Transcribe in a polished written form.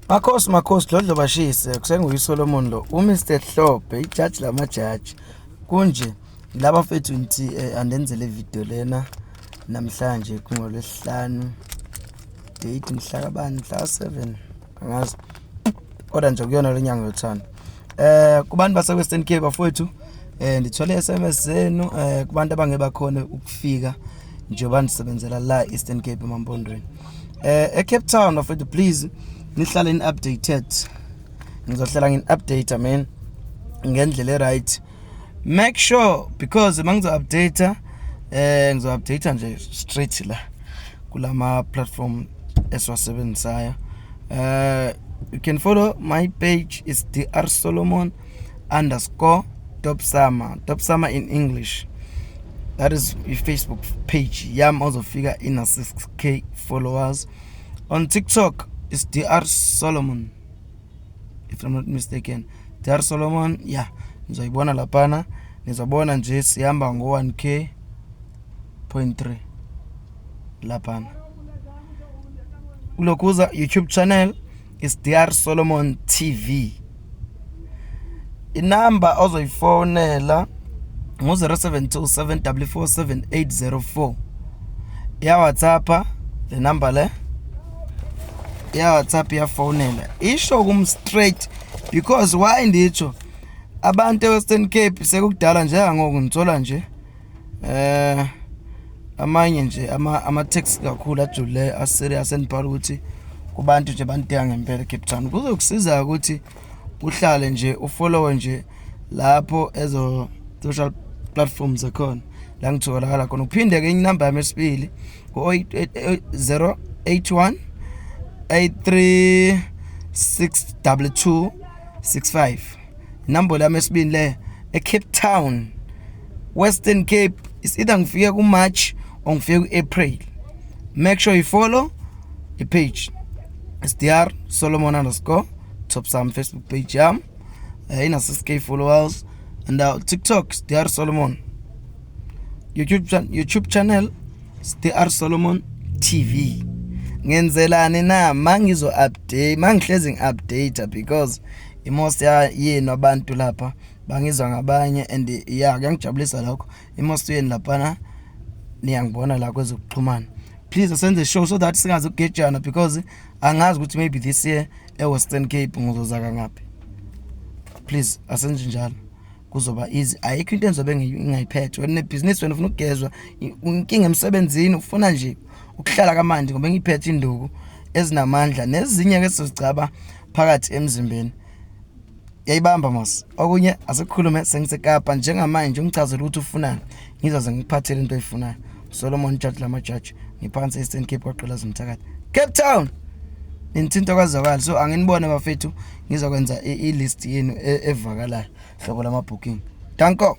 Makhosi, makhosi, Dlodlo, bashise. Kusenguye uSolomon lo, uMr Hlophe, ijaji lamajaji. Kunje laba fethu, ngithi andenze le video lena namhlanje kungolwesihlanu, date mhla kabani, mhla 7, angazi, kodwa nje kuyona lenyanga yothando. Kubantu base Western Cape, bafowethu, ndithole SMS zenu, kubantu abangebakhona ukufika njengoba nisebenzela la Eastern Cape, eMampondweni, eCape Town. Bafowethu, please nihlale ni updated. Ngizohlala ngini update, man, ngendlela e-right. Make sure, because mangizo update, ngizo update nje straight la kulama platform esiwasebenzisayo. You can follow my page, is Dr Solomon_Top Summer, Top Summer in English. That is i-Facebook page yami ozofika ina 6K followers. On TikTok is Dr Solomon, if I'm not mistaken, Dr Solomon, yeah. Nizoyibona laphana, nizobona nje sihamba ngo 1K point 3 laphana. Kulokhuza YouTube channel is Dr Solomon TV. Inamba ozoyifonela ngu-072 744 7804. Ya WhatsApp le number le, ya WhatsApp, iyafonela, isho kum straight. Because why nditsho, abantu eWestern Cape sekukudala njengangoku ngithola nje amanye nje ama text kakhulu ajulileyo, a-serious, enibhala ukuthi kubantu nje banidinga ngempela eCape Town. Kuzokusiza ukuthi uhlale nje ufollow nje lapho ezo social platforms zakhona la ngitholakala khona. Uphinde ke inamba yami esibili ku-081 83 622 65, inombolo yami esibili le eCape Town, Western Cape. Is either ngifike ku-March or ngifike ku-April. Make sure you follow i-page, is Dr Solomon_Top Sam, Facebook page yami, ina 6K followers, and TikTok is Dr Solomon, YouTube channel is Dr Solomon TV. Ngenzelani na mangizo update, mangihlezi ngi-update, because i-most yenu abantu lapha bangizwa ngabanye, and yeah, kuyangijabulisa lokho. I-most yenu laphana niyangibona la kwezokuxhumana. Please asenze sure so that singaze ukugejana, because angazi ukuthi maybe this year e-Western Cape ngizoza kangaphi. Please asenze njalo, kuzoba easy. Ayikho into enzobe ngingayiphethe. Wena nebhizinisi, wena ufuna ukugezwa, inkinga emsebenzini, ufuna nje ukuhlala kamandi, ngoba ngiphethe induku ezinamandla nezinye ke sizicaba phakathi emzimbeni. Yayibamba mos. Okunye asikukhulume sengiseKapa njengamanje. Ungichazela ukuthi ufunani, ngizoze ngikuphathele into oyifunayo. Solomon Judge lamajaji, ngiphansi Eastern Cape, kwaqela zomthakathi, Cape Town. Nithinta kwazakala, so anginibone bafethu, ngizokwenza i-list yenu evakalayo, hlobo lama booking. Danko.